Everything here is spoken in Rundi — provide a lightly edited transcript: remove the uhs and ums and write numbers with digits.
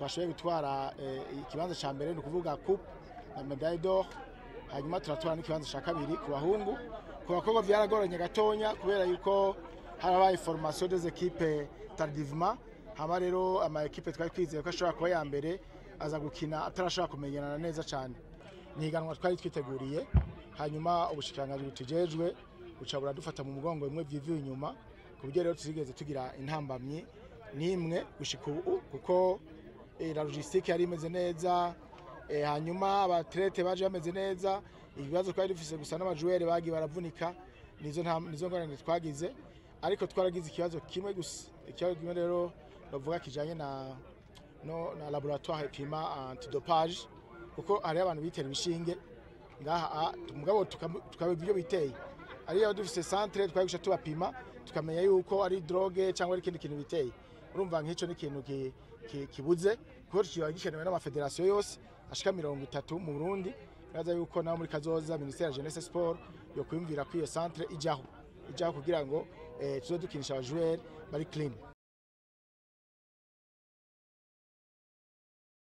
Twashoboye gutwara ikibanza ca mbere, ni ukuvuga coupe na médaille d'or, hanyuma turatwara n'ikibanza ca kabiri ku bahungu. Ku bakobwa vyaragoranye gatonya kubera yuko harabaye formation des équipes tardivement. Hama rero ama équipe twari twizeye ko ashobora kuba ya mbere aza gukina atarashobora kumenyerana neza cyane. Ni higanwa twari twiteguriye, hanyuma ubushikiranganji butujejwe buca buradufata mu mugongo bimwe vyivuye inyuma, ku buryo rero tutigeze tugira intambamyi n'imwe gushika ubu, kuko la logistique yari imeze neza, hanyuma aba athlètes baje bameze neza. Ibibazo twari dufise gusa n'aba joueurs bagiye baravunika, nizo ngorane twagize. Ariko twaragize ikibazo kimwe gusa. Ikibazo kimwe rero bavuga kijanye na no na laboratoire ipima antidopage, kuko hariho abantu bitera ibishinge ngaha, mugabo tukaba ibyo biteye ariyo dufise centre twari guca tubapima, tukamenya yuko ari drogue cyangwa ari ikindi kintu biteye. Urumva nk'ico ni ikintu kibuze, kuko kiba gikenewe n'ama fédérations yose ashika 30 mu Burundi. Nibaza yuko naho muri kazoza ministère ya jeunesse sport yo kwiyumvira ko iyo centre ijaho kugira ngo tuzodukinisha aba joueurs bari clean.